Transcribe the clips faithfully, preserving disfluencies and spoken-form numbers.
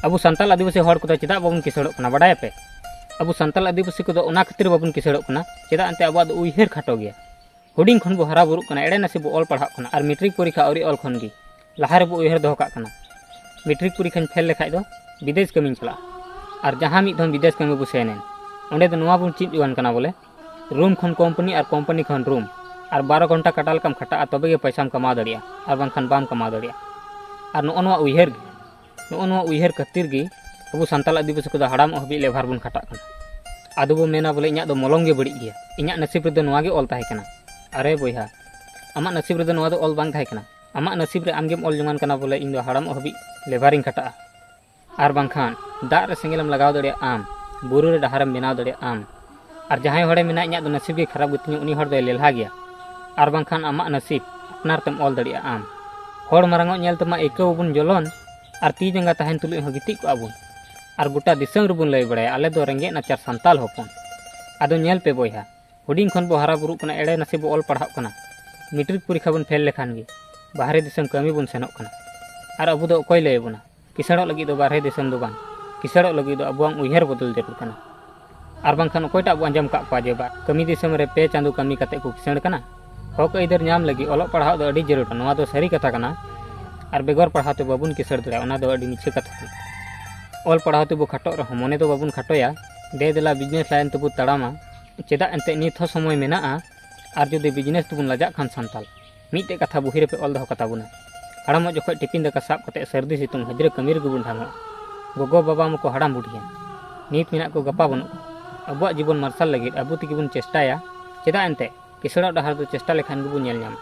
ᱟᱵᱚ ᱥᱟᱱᱛᱟᱞ ᱟᱹᱫᱤᱵᱟᱹᱥᱤ ᱦᱚᱲ ᱠᱚᱫᱚ ᱪᱮᱫᱟᱜ ᱵᱟᱵᱚᱱ ᱠᱤᱥᱟᱹᱲᱚᱜ ᱠᱟᱱᱟ ᱵᱟᱰᱟᱭᱟᱯᱮ? ᱟᱵᱚ ᱥᱟᱱᱛᱟᱞ ᱟᱹᱫᱤᱵᱟᱹᱥᱤ ᱠᱚᱫᱚ ᱚᱱᱟ ᱠᱷᱟᱹᱛᱤᱨ ᱵᱟᱵᱚᱱ ᱠᱤᱥᱟᱹᱲᱚᱜ ᱠᱟᱱᱟ, ᱪᱮᱫᱟᱜ ᱮᱱᱛᱮ ᱟᱵᱚᱣᱟᱜ ᱫᱚ ᱩᱭᱦᱟᱹᱨ ᱠᱷᱟᱴᱚ ᱜᱮᱭᱟ᱾ ᱦᱩᱰᱤᱧ ᱠᱷᱚᱱ ᱵᱚ ᱦᱟᱨᱟ ᱵᱩᱨᱩᱜ ᱠᱟᱱᱟ, ᱮᱲᱮ ᱱᱟᱥᱮ ᱵᱚ ᱚᱞ ᱯᱟᱲᱦᱟᱜ ᱠᱟᱱᱟ ᱟᱨ ᱢᱮᱴᱨᱤᱠ ᱯᱚᱨᱤᱠᱷᱟ ᱟᱹᱣᱨᱤ ᱚᱞ ᱠᱷᱚᱱ ᱜᱮ ᱞᱟᱦᱟ ᱨᱮᱵᱚ ᱩᱭᱦᱟᱹᱨ ᱫᱚᱦᱚ ᱠᱟᱜ ᱠᱟᱱᱟ, ᱢᱮᱴᱨᱤᱠ ᱯᱚᱨᱤᱠᱷᱟᱧ ᱯᱷᱮᱞ ᱞᱮᱠᱷᱟᱡ ᱫᱚ ᱵᱤᱫᱮᱥ ᱠᱟᱹᱢᱤᱧ ᱪᱟᱞᱟᱜᱼᱟ᱾ ᱟᱨ ᱡᱟᱦᱟᱸ ᱢᱤᱫ ᱫᱷᱚᱢ ᱵᱤᱫᱮᱥ ᱠᱟᱹᱢᱤ ᱵᱚ ᱥᱮᱱ ᱮᱱ, ᱚᱸᱰᱮ ᱫᱚ ᱱᱚᱣᱟ ᱵᱚᱱ ᱪᱮᱫ ᱡᱚᱣᱟᱱ ᱠᱟᱱᱟ ᱵᱚᱞᱮ, ᱨᱩᱢ ᱠᱷᱚᱱ ᱠᱳᱢᱯᱟᱱᱤ ᱟᱨ ᱠᱳᱢᱯᱟᱱᱤ ᱠᱷᱚᱱ ᱨᱩᱢ, ᱟᱨ ᱵᱟᱨᱚ ᱜᱷᱚᱱᱴᱟ ᱠᱟᱴᱟ ᱞᱮᱠᱟᱢ ᱠᱷᱟᱴᱟᱜᱼᱟ, ᱛᱚᱵᱮ ᱜᱮ ᱯᱚᱭᱥᱟᱢ ᱠᱟᱢᱟᱣ ᱫᱟᱲᱮᱭᱟᱜᱼᱟ, ᱟᱨ ᱵᱟᱝᱠᱷᱟᱱ ᱵᱟᱢ ᱠᱟᱢᱟᱣ ᱫᱟᱲᱮᱭᱟᱜᱼᱟ᱾ ᱟᱨ ᱱᱚᱜᱼᱚ ᱱᱚᱣᱟ ᱩᱭᱦᱟᱹᱨ ᱜᱮ, ᱱᱚᱜᱼᱚ ᱱᱚᱣᱟ ᱩᱭᱦᱟᱹᱨ ᱠᱷᱟᱹᱛᱤᱨ ᱜᱮ ᱟᱵᱚ ᱥᱟᱱᱛᱟᱲ ᱟᱹᱫᱤᱵᱟᱹᱥᱤ ᱠᱚᱫᱚ ᱦᱟᱲᱟᱢᱚᱜ ᱦᱟᱹᱵᱤᱡ ᱞᱮᱵᱟᱨ ᱵᱚᱱ ᱠᱷᱟᱴᱟᱜ ᱠᱟᱱᱟ᱾ ᱟᱫᱚ ᱵᱚ ᱢᱮᱱᱟ ᱵᱚᱞᱮ, ᱤᱧᱟᱹᱜ ᱫᱚ ᱢᱚᱞᱚᱝ ᱜᱮ ᱵᱟᱹᱲᱤᱡ ᱜᱮᱭᱟ, ᱤᱧᱟᱹᱜ ᱱᱟᱥᱤᱵ ᱨᱮᱫᱚ ᱱᱚᱣᱟ ᱜᱮ ᱚᱞ ᱛᱟᱦᱮᱸ ᱠᱟᱱᱟ᱾ ᱟᱨᱮ ᱵᱚᱭᱦᱟ, ᱟᱢᱟᱜ ᱱᱟᱥᱤᱵ ᱨᱮᱫᱚ ᱱᱚᱣᱟ ᱫᱚ ᱚᱞ ᱵᱟᱝ ᱛᱟᱦᱮᱸ ᱠᱟᱱᱟ᱾ ᱟᱢᱟᱜ ᱱᱟᱥᱤᱵ ᱨᱮ ᱟᱢ ᱜᱮᱢ ᱚᱞ ᱡᱚᱝᱟᱱ ᱠᱟᱱᱟ ᱵᱚᱞᱮ, ᱤᱧ ᱫᱚ ᱦᱟᱲᱟᱢᱚᱜ ᱦᱟᱹᱵᱤᱡ ᱞᱮᱵᱟᱨᱤᱧ ᱠᱷᱟᱴᱟᱜᱼᱟ᱾ ᱟᱨ ᱵᱟᱝᱠᱷᱟᱱ ᱫᱟᱜ ᱨᱮ ᱥᱮᱸᱜᱮᱞᱮᱢ ᱞᱟᱜᱟᱣ ᱫᱟᱲᱮᱭᱟᱜᱼᱟ ᱟᱢ, ᱵᱩᱨᱩ ᱨᱮ ᱰᱟᱦᱟᱨᱮᱢ ᱵᱮᱱᱟᱣ ᱫᱟᱲᱮᱭᱟᱜᱼᱟ ᱟᱢ, ᱟᱨ ᱡᱟᱦᱟᱸᱭ ᱦᱚᱲᱮ ᱢᱮᱱᱟ ᱤᱧᱟᱹᱜ ᱫᱚ ᱱᱟᱥᱤᱵ ᱜᱮ ᱠᱷᱟᱨᱟᱯ ᱜᱮᱛᱤᱧᱟ, ᱩᱱᱤ ᱦᱚᱲ ᱫᱚᱭ ᱞᱮᱞᱦᱟ ᱜᱮᱭᱟ᱾ ᱟᱨ ᱵᱟᱝᱠᱷᱟᱱ ᱟᱢᱟᱜ ᱱᱟᱥᱤᱵ ᱟᱯᱱᱟᱨ ᱛᱮᱢ ᱚᱞ ᱫᱟᱲᱮᱭᱟᱜᱼᱟ ᱟᱢ᱾ ᱦᱚᱲ ᱢᱟᱨᱟᱝᱚᱜ ᱧᱮᱞ ᱛᱮᱢᱟ ᱟᱹᱭᱠᱟᱹᱣ ᱟᱵᱚᱱ ᱡᱚᱞᱚᱱ, ᱟᱨ ᱛᱤ ᱡᱟᱸᱜᱟ ᱛᱟᱦᱮᱱ ᱛᱩᱞᱩᱡ ᱦᱚᱸ ᱜᱤᱛᱤᱡ ᱠᱚᱜᱼᱟ ᱵᱚᱱ᱾ ᱟᱨ ᱜᱚᱴᱟ ᱫᱤᱥᱚᱢ ᱨᱮᱵᱚᱱ ᱞᱟᱹᱭ ᱵᱟᱲᱟᱭᱟ, ᱟᱞᱮ ᱫᱚ ᱨᱮᱸᱜᱮᱡ ᱱᱟᱪᱟᱨ ᱥᱟᱱᱛᱟᱞ ᱦᱚᱯᱚᱱ᱾ ᱟᱫᱚ ᱧᱮᱞ ᱯᱮ ᱵᱚᱭᱦᱟ, ᱦᱩᱰᱤᱧ ᱠᱷᱚᱱ ᱵᱚ ᱦᱟᱨᱟ ᱵᱩᱨᱩᱜ ᱠᱟᱱᱟ, ᱮᱲᱮ ᱱᱟᱥᱮ ᱵᱚ ᱚᱞ ᱯᱟᱲᱦᱟᱜ ᱠᱟᱱᱟ᱾ ᱢᱮᱴᱨᱤᱠ ᱯᱚᱨᱤᱠᱷᱟ ᱵᱚᱱ ᱯᱷᱮᱞ ᱞᱮᱠᱷᱟᱱ ᱜᱮ ᱵᱟᱦᱨᱮ ᱫᱤᱥᱚᱢ ᱠᱟᱹᱢᱤ ᱵᱚᱱ ᱥᱮᱱᱚᱜ ᱠᱟᱱᱟ᱾ ᱟᱨ ᱟᱵᱚ ᱫᱚ ᱚᱠᱚᱭ ᱞᱟᱹᱭ ᱟᱵᱚᱱᱟ? ᱠᱤᱥᱟᱹᱲᱚᱜ ᱞᱟᱹᱜᱤᱫ ᱫᱚ ᱵᱟᱦᱨᱮ ᱫᱤᱥᱚᱢ ᱫᱚ ᱵᱟᱝ, ᱠᱤᱥᱟᱹᱲᱚᱜ ᱞᱟᱹᱜᱤᱫ ᱫᱚ ᱟᱵᱚᱣᱟᱜ ᱩᱭᱦᱟᱹᱨ ᱵᱚᱫᱚᱞ ᱡᱟᱹᱨᱩᱲ ᱠᱟᱱᱟ᱾ ᱟᱨ ᱵᱟᱝᱠᱷᱟᱱ ᱚᱠᱚᱭᱴᱟᱜ ᱵᱚ ᱟᱸᱡᱚᱢ ᱠᱟᱜ ᱠᱚᱣᱟ ᱡᱮ ᱵᱟ, ᱠᱟᱹᱢᱤ ᱫᱤᱥᱚᱢ ᱨᱮ ᱯᱮ ᱪᱟᱸᱫᱳ ᱠᱟᱹᱢᱤ ᱠᱟᱛᱮ ᱠᱚ ᱠᱤᱥᱟᱹᱲ ᱠᱟᱱᱟ? ᱦᱚᱠ ᱟᱹᱭᱫᱟᱹᱨ ᱧᱟᱢ ᱞᱟᱹᱜᱤᱫ ᱚᱞᱚᱜ ᱯᱟᱲᱦᱟᱣ ᱫᱚ ᱟᱹᱰᱤ ᱡᱟᱹᱨᱩᱲᱟ, ᱱᱚᱣᱟ ᱫᱚ ᱥᱟᱹᱨᱤ ᱠᱟᱛᱷᱟ ᱠᱟᱱᱟ᱾ ᱟᱨ ᱵᱮᱜᱚᱨ ᱯᱟᱲᱦᱟᱣ ᱛᱮ ᱵᱟᱵᱚᱱ ᱠᱤᱥᱟᱹᱲ ᱫᱟᱲᱮᱭᱟᱜᱼᱟ, ᱚᱱᱟ ᱫᱚ ᱟᱹᱰᱤ ᱢᱤᱪᱷᱟᱹ ᱠᱟᱛᱷᱟ ᱠᱟᱱᱟ᱾ ᱚᱞ ᱯᱟᱲᱦᱟᱣ ᱛᱮᱵᱚ ᱠᱷᱟᱴᱚᱜ ᱨᱮᱦᱚᱸ ᱢᱚᱱᱮ ᱫᱚ ᱵᱟᱵᱚᱱ ᱠᱷᱟᱴᱚᱭᱟ, ᱫᱮ ᱫᱮᱞᱟ business line ᱛᱮᱵᱚ ᱛᱟᱲᱟᱢᱟ᱾ ᱪᱮᱫᱟᱜ ᱮᱱᱛᱮ ᱱᱤᱛ ᱦᱚᱸ ᱥᱚᱢᱚᱭ ᱢᱮᱱᱟᱜᱼᱟ᱾ ᱟᱨ ᱡᱩᱫᱤ business ᱛᱮᱵᱚᱱ ᱞᱟᱡᱟᱜ ᱠᱷᱟᱱ ᱥᱟᱱᱛᱟᱞ, ᱢᱤᱫᱴᱮᱡ ᱠᱟᱛᱷᱟ ᱵᱩᱦᱤ ᱨᱮᱯᱮ ᱚᱞ ᱫᱚᱦᱚ ᱠᱟᱛᱟ ᱵᱚᱱᱟ, ᱦᱟᱲᱟᱢᱚᱜ ᱡᱚᱠᱷᱚᱡ ᱴᱤᱯᱤᱱ ᱫᱟᱠᱟ ᱥᱟᱵ ᱠᱟᱛᱮ ᱥᱟᱹᱨᱫᱤ ᱥᱤᱛᱩᱝ ᱦᱟᱡᱨᱤ ᱠᱟᱹᱢᱤ ᱨᱮᱜᱮ ᱵᱚᱱ ᱰᱷᱟᱝᱚᱜᱼᱟ᱾ ᱜᱚᱜᱚ ᱵᱟᱵᱟ ᱢᱟᱠᱚ ᱦᱟᱲᱟᱢ ᱵᱩᱰᱷᱤᱭᱮᱱ, ᱱᱤᱛ ᱢᱮᱱᱟᱜ ᱠᱚ ᱜᱟᱯᱟ ᱵᱟᱹᱱᱩᱜ ᱠᱚ᱾ ᱟᱵᱚᱣᱟᱜ ᱡᱤᱵᱚᱱ ᱢᱟᱨᱥᱟᱞ ᱞᱟᱹᱜᱤᱫ ᱟᱵᱚ ᱛᱮᱜᱮ ᱵᱚᱱ ᱪᱮᱥᱴᱟᱭᱟ᱾ ᱪᱮᱫᱟᱜ ᱮᱱᱛᱮ? ᱠᱤᱥᱟᱹᱲᱚᱜ ᱰᱟᱦᱟᱨ ᱫᱚ ᱪᱮᱥᱴᱟ ᱞᱮᱠᱷᱟᱱ ᱜᱮᱵᱚᱱ ᱧᱮᱞ ᱧᱟᱢᱟ᱾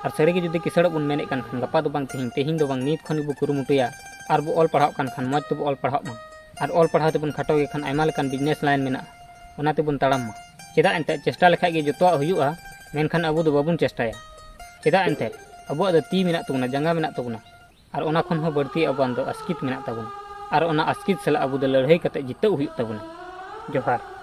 ᱟᱨ ᱥᱟᱹᱨᱤᱜᱮ ᱡᱩᱫᱤ ᱠᱤᱥᱟᱹᱲᱚᱜ ᱵᱚᱱ ᱢᱮᱱᱮᱫ ᱠᱟᱱ ᱠᱷᱟᱱ, ᱜᱟᱯᱟ ᱫᱚ ᱵᱟᱝ ᱛᱮᱦᱮᱧ, ᱛᱮᱦᱮᱧ ᱫᱚ ᱵᱟᱝ ᱱᱤᱛ ᱠᱷᱚᱱ ᱜᱮᱵᱚ ᱠᱩᱨᱩᱢᱩᱴᱩᱭᱟ᱾ ᱟᱨ ᱵᱚ ᱚᱞ ᱯᱟᱲᱦᱟᱜ ᱠᱟᱱ ᱠᱷᱟᱱ ᱢᱚᱡᱽ ᱛᱮᱵᱚ ᱚᱞ ᱯᱟᱲᱦᱟᱜ ᱢᱟ᱾ ᱟᱨ ᱚᱞ ᱯᱟᱲᱦᱟᱣ ᱛᱮᱵᱚᱱ ᱠᱷᱟᱴᱚ ᱜᱮ ᱠᱷᱟᱱ ᱟᱭᱢᱟ ᱞᱮᱠᱟᱱ business line ᱢᱮᱱᱟᱜᱼᱟ, ᱚᱱᱟ ᱛᱮᱵᱚᱱ ᱛᱟᱲᱟᱢ ᱢᱟ᱾ ᱪᱮᱫᱟᱜ ᱮᱱᱛᱮ? ᱪᱮᱥᱴᱟ ᱞᱮᱠᱷᱟᱡ ᱜᱮ ᱡᱚᱛᱚᱣᱟᱜ ᱦᱩᱭᱩᱜᱼᱟ, ᱢᱮᱱᱠᱷᱟᱱ ᱟᱵᱚ ᱫᱚ ᱵᱟᱵᱚᱱ ᱪᱮᱥᱴᱟᱭᱟ᱾ ᱪᱮᱫᱟᱜ ᱮᱱᱛᱮ? ᱟᱵᱚᱣᱟᱜ ᱫᱚ ᱛᱤ ᱢᱮᱱᱟᱜ ᱛᱟᱵᱚᱱᱟ, ᱡᱟᱸᱜᱟ ᱢᱮᱱᱟᱜ ᱛᱟᱵᱚᱱᱟ, ᱟᱨ ᱚᱱᱟ ᱠᱷᱚᱱ ᱦᱚᱸ ᱵᱟᱹᱲᱛᱤ ᱟᱵᱚᱣᱟᱜ ᱫᱚ ᱟᱥᱠᱤᱛ ᱢᱮᱱᱟᱜ ᱛᱟᱵᱚᱱᱟ᱾ ᱟᱨ ᱚᱱᱟ ᱟᱥᱠᱤᱛ ᱥᱟᱞᱟᱜ ᱟᱵᱚ ᱫᱚ ᱞᱟᱹᱲᱦᱟᱹᱭ ᱠᱟᱛᱮ ᱡᱤᱛᱟᱹᱣ ᱦᱩᱭᱩᱜ ᱛᱟᱵᱚᱱᱟ᱾ ᱡᱚᱦᱟᱨ᱾